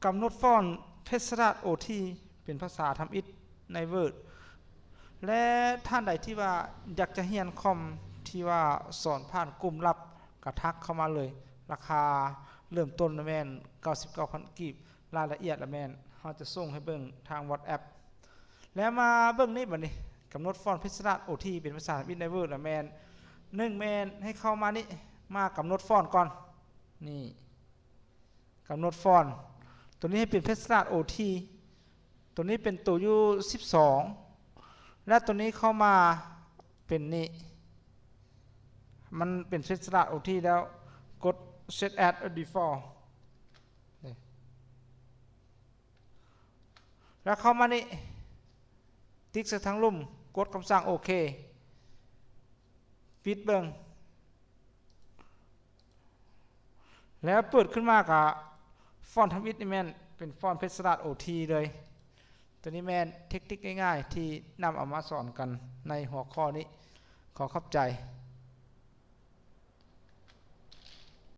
ກຳນົດຟອນເພັດສະລາດໂອທີເປັນພາສາທຳອິດໃນ Word ແລະ ທ່ານໃດທີ່ວ່າຢາກຈະຮຽນຄອມທີ່ວ່າສອນຜ່ານກຸ່ມລັບ ກະທັກເຂົ້າມາເລີຍ. ລາຄາເລີ່ມຕົ້ນແມ່ນເກົ້າສິບເກົ້າພັນກີບ, ລາຍລະອຽດລະແມ່ນເຮົາຈະສົ່ງໃຫ້ເບິ່ງທາງ WhatsApp. ແລ້ວມາເບິ່ງນີ້ບັດນີ້ ກຳນົດຟອນເພັດສະລາດໂອທີເປັນພາສາທຳອິດໃນ Word ລະແມ່ນ ໜຶ່ງ ແມ່ນໃຫ້ເຂົ້າມານີ້ ມາກຳນົດຟອນກ່ອນ. ນີ້ ກຳນົດຟອນ ໂຕນີ້ໃຫ້ເປັນເພັດສະລາດໂອທີ ໂຕນີ້ເປັນໂຕຢູ່ສິບສອງ ແລະ ໂຕນີ້ເຂົ້າມາເປັນນີ້ ມັນເປັນເພັດສະລາດໂອທີແລ້ວ ກົດ Set as Default ນີ້ ແລ້ວເຂົ້າມານີ້ ຕິກໃສ່ທາງລຸ່ມ ກົດຄຳສັ່ງໂອເຄ ປິດເບິ່ງ ແລ້ວເປີດຂຶ້ນມາກະ ຟອນທຳອິດນີ້ແມ່ນເປັນຟອນເພັດສະລາດໂອທີເລີຍ. ໂຕນີ້ແມ່ນເທັກນິກງ່າຍໆທີ່ນຳເອົາມາສອນກັນໃນຫົວຂໍ້ນີ້. ຂໍຂອບໃຈ.